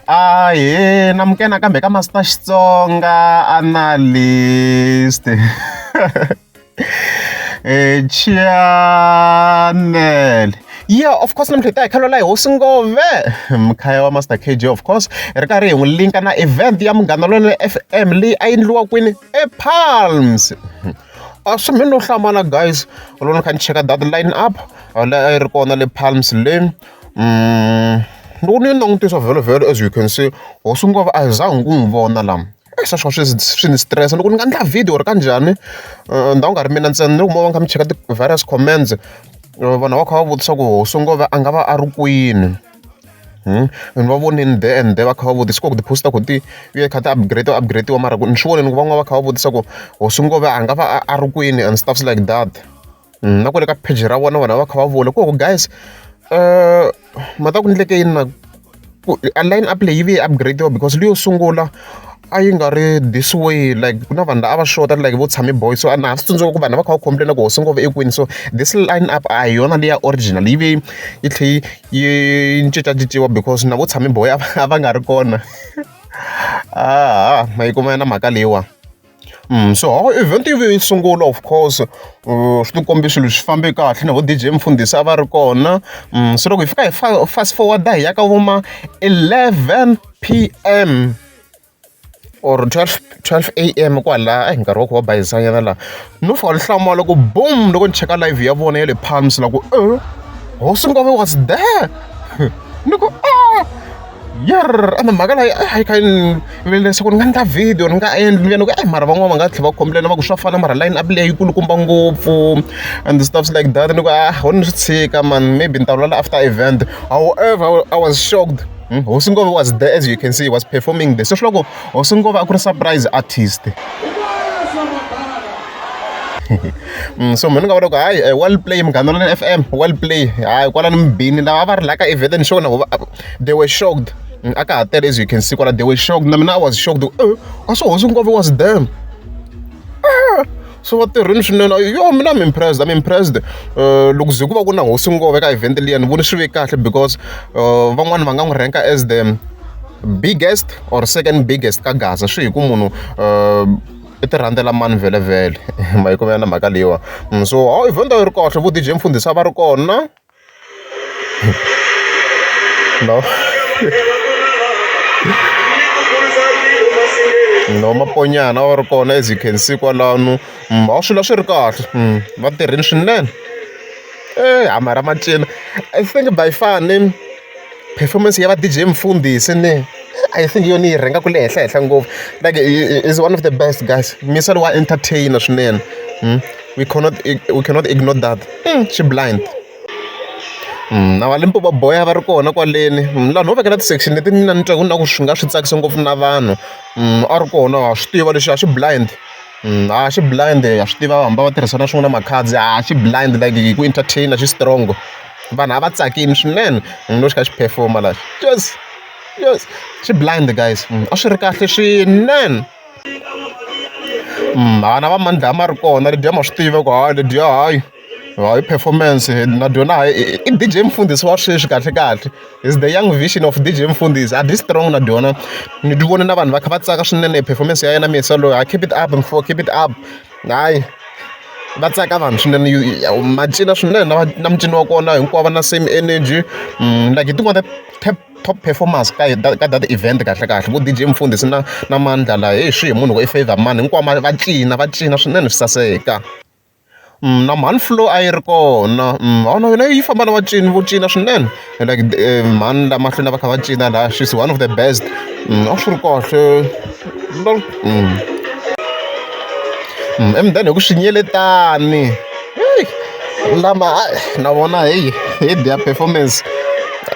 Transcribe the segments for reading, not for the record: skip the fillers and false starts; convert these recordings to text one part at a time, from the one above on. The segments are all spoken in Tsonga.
Ahee namukela nakambe ka Master Xitsonga Analyst channel yeah of course namuntlha hi ta hi kha lwela hi hosi ngove mkhaya wa Master K_J of course hi ri karhi hi n'wi linka na event ya Munghana Lonene F_M leyi a yi endliwa kwini ePalms a swi mi no hlamala guys loko ni kha ni cheka that line up leyi a yi ri kona le Palms le. Loko ni langutisa vhele vhele as you can see hosi ngove a hi zangi ku n'wi vona la se swi swi ni stress loko ni nga endla video or kanjhani ndhawu nga ri mina ntsena ni loko mo va mi kha mi cheka ti-various comments vanhu va kha va vutisa ku hosi ngove a nga va a ri kwini ni va vonini there and there va kha va vutisa ku ti-post ku ti vuye kha ti upgrade upgrade-iwa mara ni swi vonile ku van'wana va kha va vutisa ku hosi ngove a nga va a ri kwini and stuffs like that. Na kwale ka page ra vona vanhu va kha va vula ku guys ma ta ku endleke yini na ku a line up leyi yi vuye yi upgrade-iwa because leyo sungula a yi nga ri this way like ku na vanhu lava a va xota like vo Tshami Boy so a na ha swi tsundzuka ku vanhu va kha va complain-a ku hosi ngove ekwini so this line up a hi yona leya original yi ve yi tlhe yi cincacinciwa because na vo Tshami Boy a va nga ri kona ma yi kuma na mhaka leyiwani. So hawa event yi vuye yi sungula of course swi ti kombe swilo swi fambe kahle na vo D_J Mfundhisi a va ri kona se loko hi fika hi fast forward hi ya ka vo ma 11 P_M or 12 A_M kwalaya a hi nkarhi wa ku va bayizanyana laha no fika ni hlamala ku boom loko ni cheka live ya vona ya le Palms la ku hosi ngove was there ni ku . Yerr ende mhaka leyi a yi kha yi ni vilerisa ku ni nga endla video ni nga endli ni ku mara van'wana va nga tlhela va complain va ku swa fana mara line up liya yi kulukumba ngopfu and stuffs like that ni ku a ho ni swi tshika man maybe ni ta vulavula after event however I was shocked hosi ngove was there as you can see he was performing there so swi vula ku hosi ngove a ku ri surprise artist. So mina ni nga vula ku hayi well play Munghana Lonene F_M well play hayi kwalano mi bini lava a va ri la ka event ni sure na voho they were shocked a ka ha tele as you can see kwala they were shocked na mina I was shocked a swi hosi ngove was there so va tirhini swinene yo mina I'm impressed I'm impressed loko ze ku va ku na hosi ngove ka event liya ni vone swi ve kahle because van'wani va nga n'wi rank-a as the biggest or second biggest ka Gaza swi hi ku munhu i ti rhandzela mani vhele ma yi kumela na mhaka leyiwa so hawu event a yi ri kahle vo D_J Mfundhisi a va ri kona no no Maponyana a va ri kona as you can see kwalano a swilo a swi ri kahle va tirhile swinene e mara ma cina I think by far ni performance ya va D_J Mfundhisi ni I think yona yi rhangaka le henhla henhla ngopfu like is one of the best guys misa lowa entertain-a swinene we cannot ignore that xi blind na va Limpopo boy a va ri kona kwaleni laha no vekela ti-section leti mina ni twaku na ku swi nga swi tsakisa ngopfu na vanhu a ri kona ha swi tiva lexi a xi blind a xi blind ha swi tiva va hamba va tirhisa na swin'wana makhadzi a xi blind like hi ku entertain xi strong vanhu a va tsakini swinene loko xi kha xi perform-a laha yes yes xi blind guys a swi ri kahle swinene ha na va Mandla ma ri kona ledyiya ma swi tiva ku hayi ledyiya hayi hayi performance na dyona hayi i D_J Mfundhisi wa sweswi kahle kahle is the young vision of D_J Mfundhisi a dyi strong na dyona ni dyi vone na vanhu va kha va tsaka swinene hi performance ya yena misa loyi ha keep it up mfo keep it up hayi va tsaka vanhu swinene ma cina swinene na na mincino wa kona hinkwavo va na same energy like hi tin'wana ta top performance ka ka that event kahle kahle vo D_J Mfundhisi na na Mandla laha heyi swi hi munhu ku i favour mani hinkwavo va cina va cina swinene swi saseka na mhani Flo a yi ri kona ha na yona yi famba na vacini vo cina swinene like mhani la mahlweni a va kha va cina laha she's one of the best a swi ri kahle emudeni hi ku swinyeletani lama na vona heyi hi their performance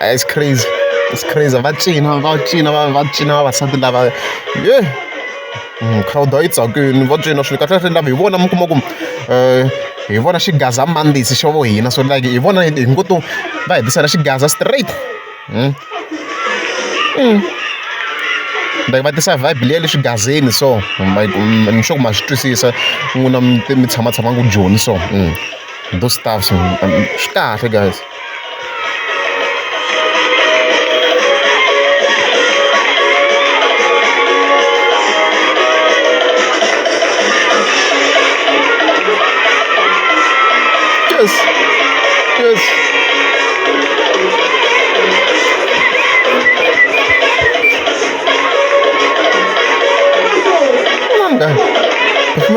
it's crazy it's crazy va cina va cina va cina vavasati lava ye crowd a yi tsakini va cina swilo kahle kahle lava hi vona mi kuma ku hi vona xigaza mandisi xa vo hina so like hi vona hi ngo to va hi tisela xigaza straight like va tisa vibe liya le swigazeni so like ni sure ku ma swi twisisa n'wina mi tshama tshamanga Joni so those stuffs swi kahle guys.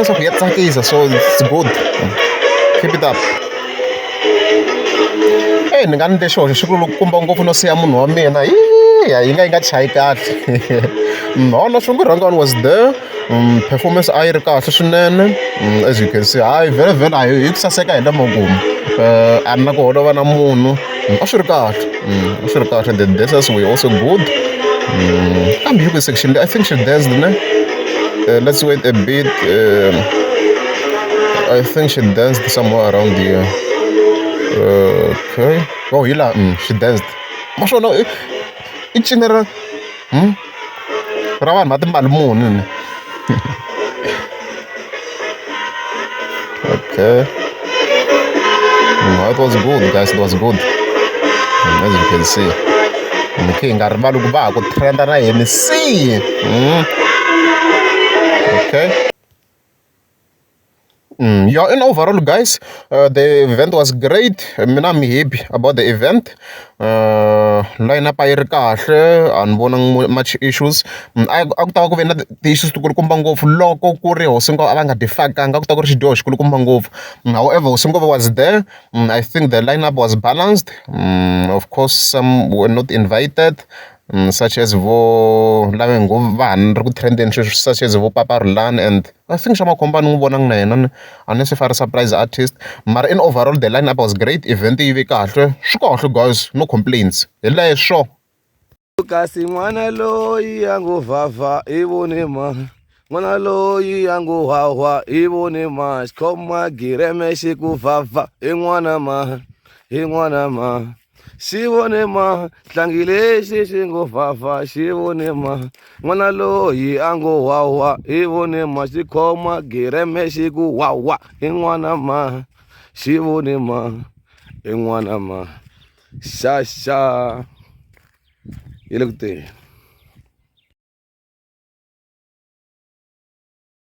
vona leswaku ya tsakisa so it's good keep it up eyi ni nga ni lexi hoxa xi kulukumba ngopfu no siya munhu wa mina ya yi nga yi nga chayi kahle no Shungu Rhangani was there performance a yi ri kahle swinene as you can see hayi vhele vhele a hi ku saseka hi le makumu a ni na ku holova na munhu a swi ri kahle a swi ri kahle the dancers were also good kambe yi ku section I think she danced ne let's wait a bit I think she danced somewhere around here okay oh hi laha she danced ma swona i cina ra ra vanhu va timali muni ni okay it was good guys it was good as you can see okay hi nga rivali ku va ha ku trenda na MC okay yeah, in overall, guys, the event was great. Mina I'm happy about the event. Line-up a yi ri kahle a ni vonangi much issues. A ku ta va ku ve na ti-issues ti kulukumba ngopfu loko ku ri hosi a va nga ti fakanga a ku ta ku ri xidyoho xikulukumba ngopfu. However, hosi Ngove was there. I think the lineup was balanced. Of course, some were not invited. Such as vo lava hi ngo va ha ri ku trendeni sweswi such as vo Papa Rhulani and I think xa Makhombo a ni n'wi vonangi na yena unless if a ri surprise artist mara in overall the lineup was great event yi ve kahle swi kahle guys no complaints hi leswo Kasi n'wana loyi a ngo vhavha i vone ma n'wana loyi a ngo hwahwa i vone ma xikhoma gireme xi ku vhavha i n'wana ma i n'wana ma xi vone ma hlangi lexi xi ngo vhavha xi vone ma n'wana loyi a ngo hwahwa i vone ma xikhoma gireme xi ku hwahwa i n'wana ma xi vone ma i n'wana ma xa xa yi le ku teni.